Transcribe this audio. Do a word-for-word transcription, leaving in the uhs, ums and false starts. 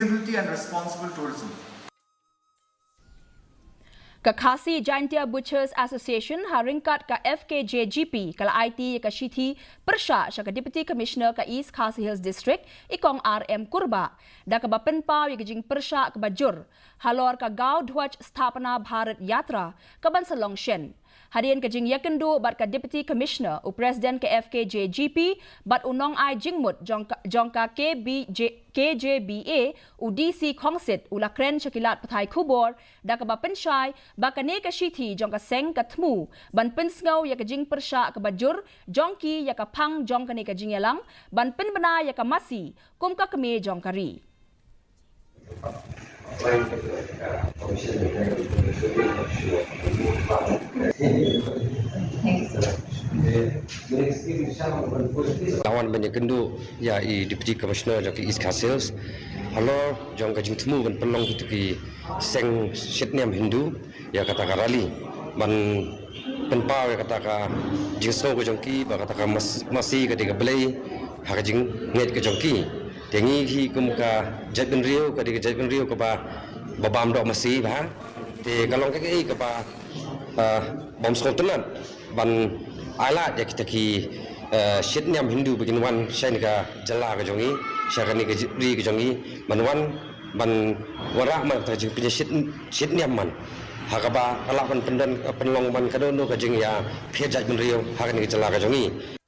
Sustainability and responsible tourism. Ka Khasi Jaintia Butchers Association ha ryngkat ka F K J G P ka la aiti ïa ka shithi pyrshah sha ka Deputy Commissioner ka East Khasi Hills District, i Kong R M Kurbah, da kaba pynpaw ïa ka jingpyrshah kaba jur halor ka Gaw Dhwaj Sthapana Bharat Yatra kaban sa long shen. Hadien ka jingïakynduh bad ka Deputy Commissioner, u President ka F K J G P bad u nongai jingmut jong ka, jong ka K B J, K J B A, u D C Khongsit, u la kren sha ki lad pathai khubor da kaba pynshai ba kane ka shithi jong ka seng ka thmu ban pynsngew ïa ka jingpyrshah kaba jur jong ki ïa ka phang jong kane ka jingïalang ban pynbna ïa ka masi kum ka kmie jong ka ri. Nga wan ban ïakynduh ïa i Deputy Commissioner jong ka East Khasi Hills halor jong ka jingthmu ban pynlong kito ki seng shitniam Hindu ïa kata ka rally ban pynpaw ïa kata ka jingsngew ka jong ki ba kata ka mas-, masi ka dei ka blei ha ka jingngeit ka jong ki. Te ngi hi kum ka jaitbynriew ka dei ka jaitbynriew kaba, ba bam doh masi bha. Te ka long kaei kaba, ah, bym sngewtynnat ban ailad ïa kita ki, ah, shitniam Hindu ba kin wan sha kane ka jylla ka jong ngi, sha kane ka ri ka jong ngi, ban wan, ban wanrah man kata ka jingpynïashit, shitniam man. Ha kaba ka lah ban pyndon, pynlong man kano kano ka jingïapher jaitbynriew ha kane ka jylla ka jong ngi.